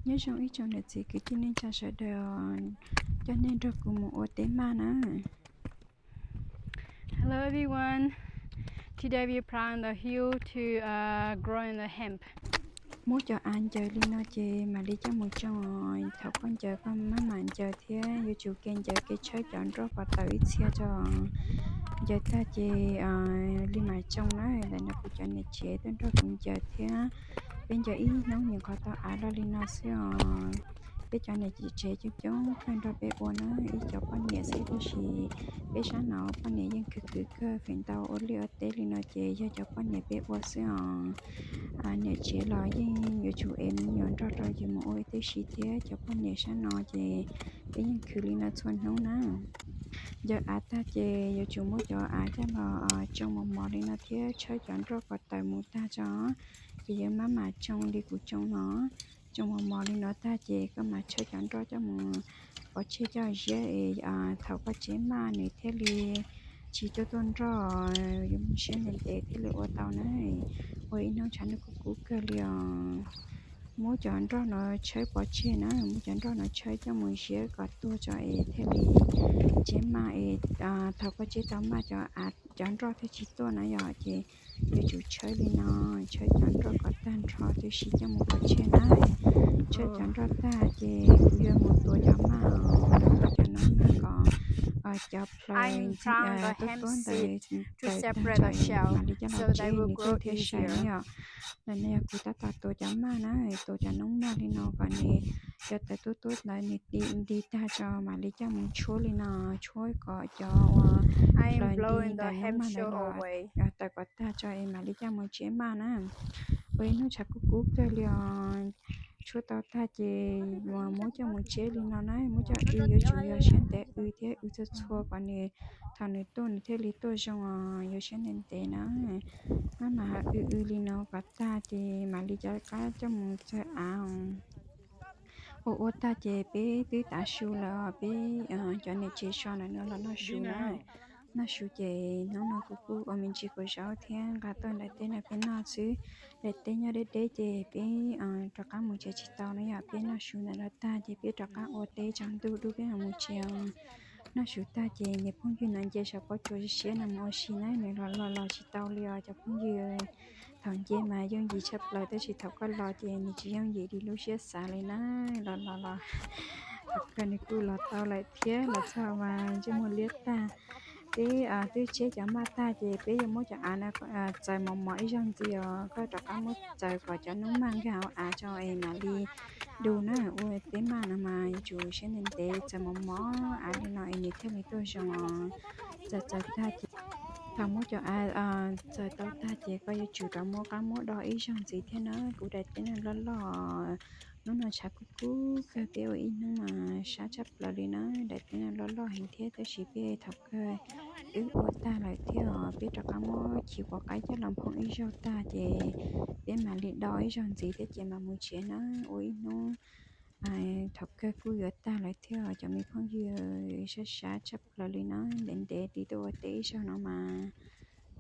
Nyob zoo ib tsoom niam txiv kwv tij neej tsa sawv daws, coj nej nrog kuv mus ua teb maj na. Hello everyone. Today we plant the hill to uh, grow in the hemp. Muab cov av ncaws li no ces mam li coj mus tsoo. Thaum koj ncaws koj maj mam ncaws thiab yuav tsum ke ncaws ke tshawb cov nroj kom tawm ib txhia tso. Ncaws tag ces li mam tsoo na. Ntawm no kuv cov niam tsev tuaj nrog kuv ncaws thiab. Peb ncaws ib hnub nyuam qhuav tau av loj li no xwb os. Peb cov niam tsev coob coob kawg nrog peb ua na, ib cov poj niam xwb tab sis peb sab no poj niam yeej khwv khwv kawg, feem ntau ua liaj ua teb li no ces yog cov poj niam peb ua xwb os. Niam tsev los yeej yuav tsum ev me nyuam nrog rau yus mus ua tib si thiab, cov poj niam sab no ces peb yeej khwv li no txhua hnub na. Ncaws av tag ces yuav tsum muab cov av coj los tsoo mos mos li no thiab tshawb cov nroj kom tawm mus tag tso. Ces yuav maj mam tsoo li kuv tsoo no, tsoo mos mos li no tag ces koj mam tshawb cov nroj coj mus pov tseg coj ziab es thaum koj tseb maj nws thiaj li tsis tuaj tuaj nroj, yuav mus siab ntev ntev thiaj li ua tau na. Ua ib hnub tshav ntuj kub kub kawg li os. Muab cov nroj no tshawb pov tseg na, muab cov nroj no tshawb coj mus ziab kom tuag tso es thiaj li tseb maj es thaum koj tseb tau maj cov av cov nroj thiaj tsis tuaj na yom. Ces yuav tsum tshawb li no, tshawb cov nroj kom tag nrho tib si coj mus pov tseg na. Tshawb cov nroj tag ces kuv yuav mus tua cov maj, tua cov noob maj kom cov plaws tuab tuab ntawd tawm tag tso mam li coj los tseb nws tuaj thiaj sai na yom. Ntawm no yog kuv tab tom tua cov maj na, tua cov noob maj li no kom nws cov tawv tuab tuab ntawd nws nti tag tso mam li coj mus tshuab li no, tshuab kom cov uas plaws nti ntawm noob maj ntawd los tawm kom tag tso es mam li coj mus tseb maj na. Ua ib hnub tshav kub kub kawg li os. Tshuab tau tag ces muab coj mus tseb li no na, muab coj ua, yuav tsum yog siab ntev ua thiab ua txhua txhua kom nws thaum nws tuaj nws thiaj li tuaj zoo os, yuav siab ntev ntev na. Maj mam ua ua li no kom tag ces mam li coj qab coj mus txawb av. Ua ua tag ces peb twb tav su lawm, peb cov niam tsev so ntawm no los noj su na. Noj su ces hnub no kuv kuj ua me ntsis kua zaub thiab nqa tuaj daim teb no peb noj xwb. Daim teb nyob deb deb ces peb rov qab mus tsev tsis tau na yom, peb noj su ntawm no tag ces peb rov qab ua teb tsaus ntuj dub peb mam mus tsev. Noj su tag ces niag phooj ywg no nce saum pob tsuas siab no mus ua si na, nws los los los tsis tau li os cov phooj ywg. Thaum nce mas yooj yim tshaj plaws tab sis thaum koj los ces nws tsis yooj yim li lub siab xav li na. Los los los, thaum kawg nws kuj los tau lawm thiab, los txog mas ntsej muag liab tag. Peb twb tseb cov maj tag ces peb yuav muab cov av no txaws mos mos ib zaug ntxiv os, koj rov qab muab txaws kom cov noob maj nkag hauv av tso es mam li du na. Ua teb maj no mas yuav tsum siab ntev ntev txaws mos mos av li no es nws thiaj li tuaj zoo os. Txaws txaws tag ces thaum muab cov av txaws tau tag ces koj yuav tsum rov muab qab muab do ib zaug ntxiv thiab na. Kuv daim teb no loj loj, hnub no tshav kub kub kawg, peb ua ib hnub mas sab tshaj plaws li na. Daim teb no loj loj heev thiab tab sis peb thaum kawg twb ua tag lawm thiab os, peb rov qab muab chiv quav qaib coj los nphoo ib zaug tag ces peb mam li do ib zaug ntxiv thiab ces mam mus tsev na. Ua ib hnub thaum kawg kuj yuav tag lawm thiab os cov me phooj ywg, sab sab tshaj plaws li na, ntev ntev tiv tuaj ua teb ib zaug no mas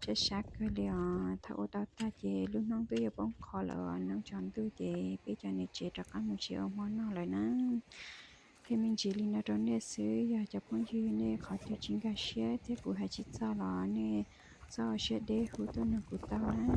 sab sab kawg li os. Thaum ua tau tag ces lub hnub twb yuav poob qho lawm os, hnub tsaus ntuj ces peb cov niam tsev rov qab mus tsev ua hmo noj lawm na. Qhia me ntsis li no rau nej xwb, yog cov phooj ywg nej qhov twg tsis nkag siab thiab kuv hais tsis txog los nej txhob ua siab deb hu tuaj nug kuv tau na.